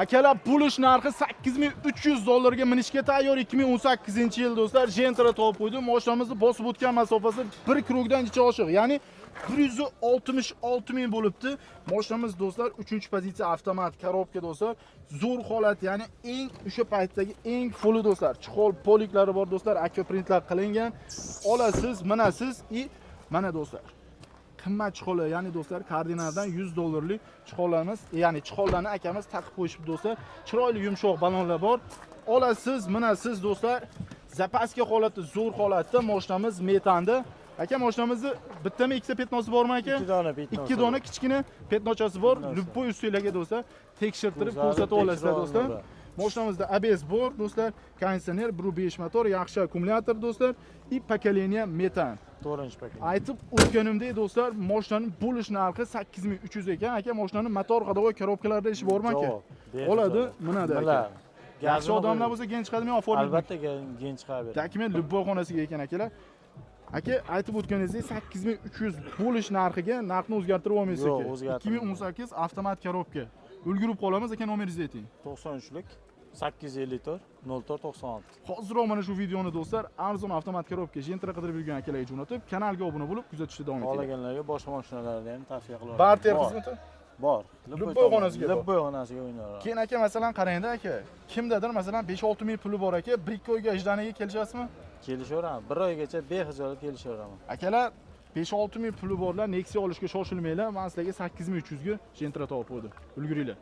Akalar, bo'lish narxi 8300 dollarga minishga tayyor 2018-yil, do'stlar, Gentra topib qo'ydim. Mashinamizni bosib o'tgan masofasi bir круг dan necha oshiq, ya'ni 166 ming bo'libdi. Mashinamiz, do'stlar, 3-pozitsiya, avtomat коробка, do'stlar. Zo'r holat, ya'ni eng o'sha paytdagi eng fulli, do'stlar. Чехол poliklari bor, do'stlar, akvaprintlar qilingan. Olasiz, minasiz и mana, do'stlar, qimmat чехол lar, ya'ni, do'stlar, kardinaldan 100 dollarlik чехол larimiz, ya'ni чехол larni akamiz taqib qo'yishibdi, do'stlar. Chiroyli yumshoq balonlar bor. Olasiz, minasiz, do'stlar. Запаска holatda, zo'r holatda mashinamiz metanda. Aka, mashinamizni bittami, ikkita пятно si bormi, aka? Ikki dona пятно si. Ikki dona kichkina пятно chasi bor. Пятно si. Любой ustinglarga, do'stlar, tekshirtirib Ko'rsatib, ko'rsatib olasizlar, tekshirib do'stlar. olaman. Mashinamizda ABS bor, do'stlar, konditsioner, 1.5 motor, yaxshi akkumulyator, do'stlar, и поколение metan. To'rtinchi paket. Aytib o'tganimdek, do'stlar, moshinani bo'lish narxi 8300 ekan. Aka, moshinani motor, ходовой, коробка larda ishi bormi, aka? Yo'q. Oladi, minadi, aka. Biladi. Yaxshi Gazini odamlar qo'ying. bo'lsa, gen chiqadimi yo оформить? Albatta, gen chiqarib beradi. Dokument любой xonasiga ekan, akalar. Aka, aytib o'tganingizdek, 8300 bo'lish narxiga narxni o'zgartirib olmaysiz, Yo'q, aka. o'zgartirmayman. 2018, avtomat коробка. Ulgurib qolamiz, aka, nomeringizni ayting. 93lik 854 04 96. Hoziroq mana shu videoni, do'stlar, arzon avtomat коробка Gentra qidirib yurgan akalarga jo'natib, kanalga obuna bo'lib, kuzatishda davom etinglar. Xohlaganlarga boshqa mashinalarni ham tavsiya qilaman. Barter Bor. xizmati? Bor. Любой tomon- xonasiga bor. Любой xonasiga o'ynayveradi. Keyin, aka, masalan, qarangda, aka, kimdadir, masalan, 5-6 ming puli bor, aka, 1-2 oyga ожидание ga kelishasizmi? Kelishaveraman. Bir oygacha bexijolat kelishaveraman. Akalar, 5-6 ming puli borlar, Nexia olishga shoshilmanglar. Men sizlarga 8300 ga Gentra topib qo'ydim. Ulguringlar.